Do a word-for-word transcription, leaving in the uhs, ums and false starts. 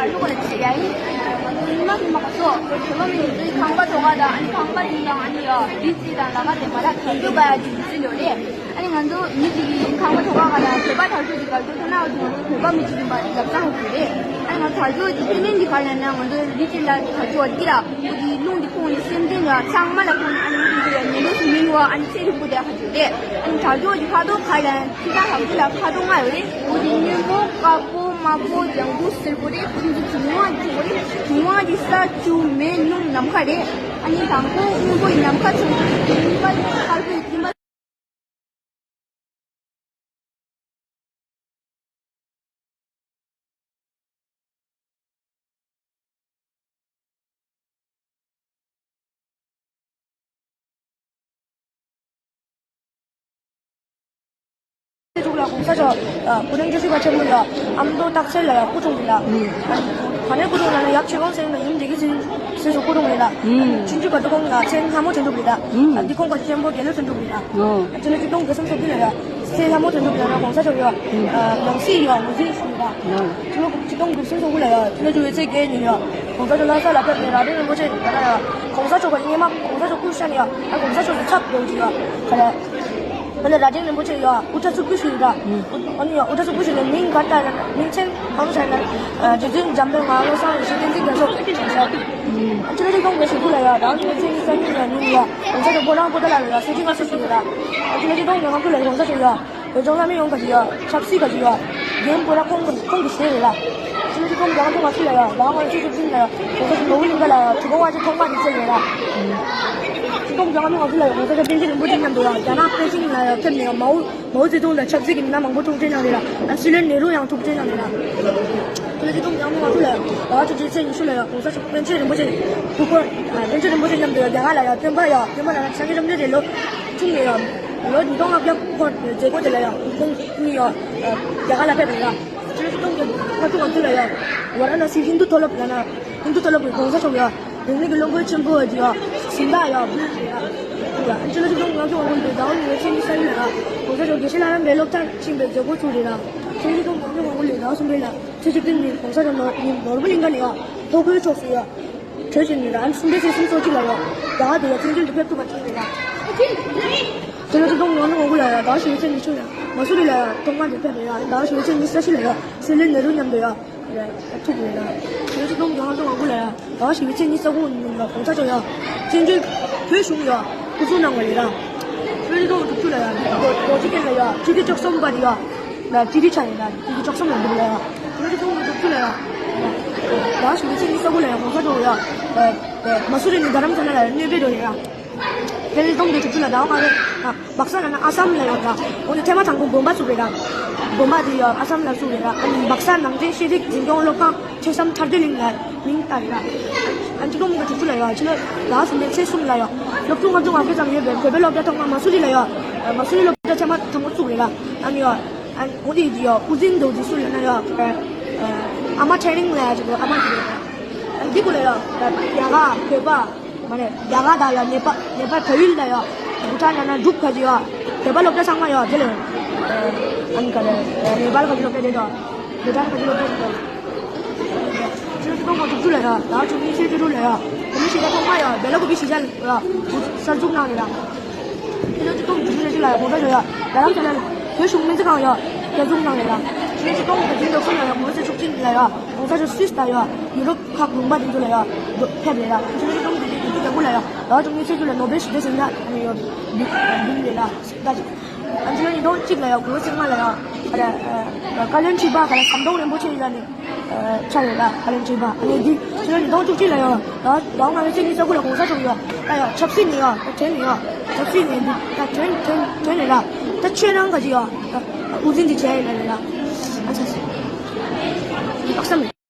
ཨ་ལུ་ག་ལ་ཅི་ཡ་ཡིན། ཨ་ནི་མ་མ་ག་སོ་བོད་པ་མི་འདི་ཁང་པ་ཐོག་ཁ་དང་ཨ་ནི་ཁང་པ་འདི་དང་ཨ་ནི་ཡ་འདི་ཅི་དང་ལ་ཁ་དེ་མ་ལ་ག་རྒྱུ་ག་ཡ་ཅི་ཅི་ལོ་རེད། ཨ་ནི་ང་ཚོ་མི་ཅིག་གིས་ཁང་པ་ཐོག་ཁ་ག་ལ་བོད་པ་དར་ཆོས་ཀྱི་དགའ་སྐྱོ་ཐོག་ན་ང་ཚོ་བོད་པ་མི་ཅིག་ཡིན་པ་ལབ་ཙང་ཧ་གོ་རེད། ཨ་ནི་ང་ཚོ་དར་ཆོས་ཀྱི་དཔེ་མིན་གྱི་ག་ལ་ན་ང་ཚོ་རི་ཅི་ལ་དར་ཆོས་ཀྱི་ར་འོ་དེ་རླུང་འདི་ཁོང་ནི་སེམས་ཅན་ལ་ཚང་མ་ལ་ཁོང་ནི་ཨ་ནི་མི་ཅིག་ལ་ཉེ་ལོ་སུ་མིན་བ་ཨ་ནི་ཚེ་རིང་པོ་དེ་ཧ་གོ་རེད། ཨ་ནི་དར་ཆོས་ཀྱི་ཁ་དོག་ག་ལ་ཅི་ལ་ཧ་གོ་ལ་ཁ་དོག་ལྔ་ཡོད་རེད། འོ་དེ་སྔོན་པོ་དཀར་པོ་དམར་པོ་ལྗང་གུ་སེར་པོ་རེད། འོ་དེ་ཚོ་བྱུང་བ་ཅིག་རེད། བྱུང་བ་ཅིག་ས་ཆུ་མེ་རླུང་ནམ་མཁའ་རེད། ཨ་ནི་དང་པོ་སྔོན་པོ་ཡི་ནམ་མཁའ་ཚོན་པོ་རེད། གཉིས་པ་དཀར་པོའི་སྤྲིན་པ། ཚོགས་ལ་གོང་ས་མཆོག་ཨ་སྐུ་ཕྲེང་བཅུ་བཞི་པ་ཆེན་པོ་ལ་ཨ་མདོ་སྟག་འཚེར་ལ་ཡང་སྐུ་འཁྲུངས་པ་ལ། ཨ་ནི་ག་ནས་སྐུ་འཁྲུངས་ལ་ན་ཡབ་ཆོས་ཀོང་ཟེར་ན་ཡུམ་བདེ་སྐྱིད་སྲས་སུ་སྐུ་འཁྲུངས་པ་ལ། ཨ་ནི་ཆུང་ཆུང་བར་དུ་ཁོང་ལ་མཚན་ལྷ་མོ་དོན་གྲུབ་ལ། ཨ་ནི་འདི་ཁོང་གི་གཅེན་པོ་དགེ་ལེགས་དོན་གྲུབ་ལ། སྤྱི་ལོ་ཆིག་སྟོང་དགུ་བརྒྱ་སུམ་ཅུ་སོ་བདུན་ལ་ཡང་སྲས་ལྷ་མོ་དོན་གྲུབ་ལ་ན་གོང་ས་མཆོག་ཡང་ཡང་སྲིད་ཡང་ངོས་འཛིན་ཞུས་པ། ཆིག་སྟོང་དགུ་བརྒྱ་སུམ་ཅུ་སོ་དགུ་ལ་ཡང་སྤྱི་ལོ་བཅུ་པའི་ཚེས་བརྒྱད་ཉིན་ཡང་གོང་ས་མཆོག་ལྷ་ས་ལ་ཕེབས་ནས་རྭ་སྒྲེང་རིན་པོ་ཆེ་ལ་ན་ཡང་གོང་ས་མཆོག་གི་སྔས་མ་གོང་ས་མཆོག་སྐུ་ཤ་ནས་ཡང་ཨ་གོང་ས་མཆོག་གི་ཚབ་ཡོང་གི་ཡང་ག་ལ། ཨ་ནི་རྭ་སྒྲེང་རིན་པོ་ཆེ་ཡང་དབུ་སྐྲ་གཙུག་ཕུད་ཞུས་ཡོད་ད། ཨ་ནི་ཡང་དབུ་སྐྲ་གཙུག་ཕུད་ཞུས་ནས་མིང་ག་ལྟ་ཡང་མིང་ཆེན་གང་བྱས་ན་རྗེ་བཙུན་འཇམ་དཔལ་དབྱངས་བློ་བཟང་ཡེ་ཤེས་བསྟན་འཛིན་རྒྱ་མཚོ་སྐུ་ཕེབས་ཤིང་བཞག་ཨ་ཅི་ལ་ཅི་གཏོང་དགོས་ཞུ་རྒྱུ་ལ་ཡང་རང་ཉིད་ཚེ་ཉིད་གསར་རྙིང་ལ་ཉིན་ཡང་གོང་ས་མཆོག་ཕོ་བྲང་པོ་ཏ་ལ་ལ་ཡང་གསེར་ཁྲི་མངའ་གསོལ་ཞུས་ཡོད་ད། ཨ་ཅི་ལ་ཅི་གཏོང་དགོས་ང་ཚོ་ལ་གོང་ས་མཆོག་ཡང་བོད་ལྗོངས་ལྷ་མི་ཡོངས་ཀྱི་ཡང་ཆབ་སྲིད་ཀྱི་ཡང་འགན་ཁུར་ཁོང་གི་ཁོང་གི་བཞེས་ཡོད་ལ། ཅི་ལ་ཅི་གཏོང་དགོས་ང་ཚོ་ལ་ཡང་རང་ང་ཚོ་ཚོ་འཛིན་ལ་ཡང་གོང་ས་མཆོག་ནོར་བུ་གླིང་ག་ལ་ཡང་གྲུབ་དབང་དབང་ཆེན་ཐོག་མ་དེ་བསྩལ་ཡོད་ལ། ཅི་གཏོང་དགོས་ང་ཚོ་ལ་ཡང་གོང་ས་མཆོག་པཎ་ཆེན་རིན་པོ་ཆེ་མཉམ་དུ་ཡང་རྒྱ་ནག་པེ་ཅིང་ལ་ཡང་ཕེབས་ནས་ཡང་མའོ། མའོ་ཙེ་ཏུང་དང་ཆབ་སྲིད་ཀྱི་མི་སྣ་མང་པོ་ཐུག་འཕྲད་གནང་རེད་ལ། ཨ་སྲིད་བློན་ནེ་རུ་ཡང་ཐུག་འཕྲད་གནང་རེད་ལ། ཁྱོད་ལ་ཅི་གཏོང་ཡང་མ་ཐུག་ལ་ཡང་ད་ཆུ་ཚོད་ཚེས་ཉི་ཤུ་ལ་ཡང་གོང་ས་མཆོག་པཎ་ཆེན་རིན་པོ་ཆེ་སྐུ་འཁོར་ཨ་པཎ་ཆེན་རིན་པོ་ཆེ་མཉམ་དུ་ཡང་རྒྱ་གར་ལ་ཡང་སྟོན་པ་ཡང་སྟོན་པ་ལ་ཡང་སངས་རྒྱས་བཅོམ་ལྡན་འདས་ལོ་བཅུ་ནས་ཡང་ལོ་ཉིས་སྟོང་ལྔ་བརྒྱ་འཁོར་མཛད་སྒོ་དེ་ལ་ཡང་ཁོང་གཉིས་ཡང་རྒྱ་གར་ལ་ཕེབས་རེད་ལ། ཁྱོད་ལ་ཅི་གཏོང་ཡང་མ་ཐུག་ང་ཚོ་ལ་ཡང་ཝ་ར་ཎ་སི་ཧིན་དུ་མཐོ་སློབ་ལ་ན་ཧིན་དུ་མཐོ་སློབ་ཀྱི་གོང་ས་མཆོག་ཡང་རིག་གནས་ཀྱི་བློ་འགེལ་ཆེན་པོ་ཡང་གཟེངས་རྟགས་ཡང་ཕུལ་རེད་ལ། ཁྱོད་ལ་ཅི་གཏོང་ང་ཚོ་ཝང་གོ་ལི་ཟླ་བ་ཉི་ཤུ་རྩ་གཉིས་ལ་གོང་ས་མཆོག་དགེ་བཤེས་ལྷ་རམས་པའི་སློབ་གྲྭར་ཕྱིན་པའི་མཛད་སྒོ་ཚུགས་རེད་ལ། ཁྱོད་ལ་ཅི་གཏོང་ང་ཚོ་ཝང་གོ་ལི་ཟླ་བ་གསུམ་པའི་ལ་ཚེས་བཅུ་བདུན་ཉིན་གོང་ས་མཆོག་ནོར་ནོར་བུ་གླིང་ག་ནས་ཡང་ཐོག་ཁོའི་ཕྱོགས་སུ་ཡང་བྲོས་ཕྱིན་ནས་རང་གསུམ་པའི་ཚེས་སུམ་ཅུ་སོ་གཅིག་ལ་ཡང་རྒྱ་གར་དུ་ཡང་བཙན་བྱོལ་དུ་ཕེབས་ཐུབ་པ་བྱུང་རེད་ལ། ཁྱོད་ལ་ཅི་གཏོང་ང་ཚོ་ཝང་གོ་ལ་ཡང་ཟླ་བ་ཞེ་པོ་ཚེས་ཉི་ཤུ་ཡང་མ་སུ་རི་ལ་ཡང་ཐོག་མ་དེ་ཕེབས་རེད་ཡང་ཟླ་བ་ཞེ་པོ་ཚེས་ཉི་ཤུ་རྩ་བཞི་ལ་ཡང་སྲིད་བློན་ནེ་རུ་མཉམ་དུ་ཡང་ཐུག་རེད་ལ། ཁྱོད་ལ་ཅི་གཏོང་ང་ཚོ་ཝང་གོ་ལ་ཡང་། ཟླ་བ་བཞི་པའི་ཚེས་ཉི་ཤུ་རྩ་དགུ་ཉིན་ལ་གོང་ས་མཆོག་ཡང་བཙན་བྱོལ་བོད་གཞུང་ཡང་སྐུ་གཟུགས་གནང་བ་ཡིན་ལ། ཕྱི་ལོ་ཆིག་སྟོང་དགུ་བརྒྱ་དྲུག་ཅུ་ལ་ཡང་རྡོ་རྗེ་གདན་ལ་ཡང་སྤྱི་ཟླ་བཅུ་གསུམ་པ་དེ་ཡང་ལ་སྤྱི་ཟླ་ཆགས་ཡིན་ལ་སྤྱི་ཟླ་བཅུ་གསུམ་ལ་འདུག་ལ་ཡང་ཕྱི་ལོ་ཆིག་སྟོང་དགུ་བརྒྱ་དྲུག་ཅུ་ལ་ཡང་ཟླ་བ་བཞི་པའི་ཚེས་ཉི་ཤུ་རྩ་དགུ་ལ་ཡང་གོང་ས་མཆོག་ཡང་མ་སུ་རི་ནས་རྡ་རམ་ས་ལ་ལ་ཡང་གནས་སྤོས་འགྲོ་ཡིན་ལ། ཕྱི་ལོ་ཆིག་སྟོང་དགུ་བརྒྱ་དྲུག་ཅུ་ལ་ཟླ་བ་ལྔ་པའི་སྦག་ས་ལ་ན་ཨ་སམ་ལ་ཡོད་ལ། འོ་ནི་ཐེངས་མ་དང་པོ་བོད་པ་བཙུགས་རེད་ལ། བོད་པ་དེ་ཡང་ཨ་སམ་ལ་བཙུགས་རེད་ལ། ཨ་ནི་སྦག་ས་ནང་བསྟན་ཤེས་རིག་འཛིན་སྐྱོང་སློབ་ཁང་ཐོས་བསམ་མཐར་ཕྱིན་གླིང་ལ་མིང་བཏགས་རེད་ལ། ཨ་ནི་ཆིག་སྟོང་དགུ་བརྒྱ་དྲུག་ཅུ་ལ་ཡང་ཕྱི་ལོ་ཟླ་བ་གསུམ་པའི་ཚེས་གསུམ་ལ་ཡང་སློབ་ཕྲུག་ལྔ་བཅུ་ང་དགུ་ཙམ་ཡོད་པའི་བོད་པའི་སློབ་གྲྭ་ཐོག་མ་མ་སུ་རི་ལ་ཡང་མ་སུ་རི་སློབ་གྲྭ་ཐེངས་མ་དང་པོ་བཙུགས་རེད་ལ། ཨ་ནི་ཡང་ཨ་འོ་དེ་ཡང་དབུ་འཛིན་རྡོ་རྗེ་སུ་ལ་ན་ཡང་ཨ་མ་ཁྲེ་རིང་ལ་ཡང་ཅིག་ཨ་མ་ཞིག་ཡོད་རེད། ཨ་ནི་འདི་གུ་ལ་ཡང་རྒྱ་གར་བོད་པ། མ་རེད། རྒྱ་གར་དང་ཡང་ནེ་པ་ནེ་པ་བལ་ཡུལ་ལ་ཡང་བྷུ་ཊན་ན་ན་འབྲུག་ཁ་ཅིག་ཡང་བོད་པ་སློབ་གྲྭ་ཚང་མ་ཡང་དེ་ལ་ཨ་ནི་ག་རེ་ནེ་པཱལ་ཁ་ཅིག་སློབ་གྲྭ་དེ་དང་བྷུ་ཊན་ཁ་ཅིག་སློབ་གྲྭ་དེ་དང་། ཕྱི་ལོ་ཆིག་སྟོང་དགུ་བརྒྱ་དྲུག་ཅུ་ལ་ཡང་ཟླ་བ་བཅུ་གཉིས་ཚེས་བཅུ་དྲུག་ལ་ཡང་བོད་མི་གཞིས་ཆགས་ཐོག་མ་ཡང་སྦེ་ལ་ཀུ་པི་གཞིས་ཆགས་ལ་ཡང་གསར་འཛུགས་གནང་རེད་ལ། ཕྱི་ལོ་ཆིག་སྟོང་དགུ་བརྒྱ་བཞི་ལ་ཡང་གོང་ས་མཆོག་ཡང་རྡ་རམ་ས་ལ་ལ་བོད་གཞུང་སྨན་རྩིས་ཁང་ཡང་བསྐྱར་འཛུགས་གནང་རེད་ལ། ཕྱི་ལོ་ཆིག་སྟོང་དགུ་བརྒྱ་བདུན་ཅུ་དོན་གསུམ་ལ་ཡང་གོང་ས་མཆོག་ཆིག་སྟོང་བདུན་ཅུ་དོན་གསུམ་ལ་ཡང་གོང་ས་མཆོག་སུད་སི་དང་ཡང་ཡུ་རོབ་ཁག་ལུང་པ་དེ་ཚོ་ལ་ཡང་ཕེབས་རེད་ལ། ཕྱི་ལོ་ཆིག་སྟོང་དགུ་བརྒྱ་བདུན་ཅུ་དོན་དགུ་ལ་ཡང་ཟླ་བ་བཅུ་གཉིས་ཚེས་བཅུ་ལ་ནོ་བེལ་ཞི་བདེ་གཟེངས་རྟགས་ཡང་བྱུང་རེད་ལ། ཨ་ནི་ཕྱི་ལོ་ཉིས་སྟོང་གཅིག་ལ་ཡང་གོང་ས་ལྔ་ལ་ཡང་ཨ་ར་ཨ་བཀའ་བློན་ཁྲི་པ་ག་ལ་ཟམ་གདོང་རིན་པོ་ཆེ་ཡིན་ལ་ནི། ཆགས་ཡོད་ལ་ཨ་ལན་ཁྲི་པ། ཨ་ནི་འདི་ཕྱི་ལོ་ཉིས་སྟོང་བཅུ་གཅིག་ལ་ཡང་ཟླ་བ་ལྔ་པའི་ཚེས་ཉི་ཤུ་རྩ་དགུ་ལ་གོང་ས་མཆོག་ཡང་ད་ཡང་ཆབ་སྲིད་ནས་ཡང་ད་དྲན་ནས་ཡང་ཆབ་སྲིད་ནས་འདི་ད་དྲན་དྲན་དྲན་ནས་ལ་ད་ཆོས་རང་ག་ཅི་ཡང་ད་དབུ་འཛིན་འདི་བྱས་ཡིན་ལ་ལ་ཨ་ཆ་སི་ཨག་ས་མེད།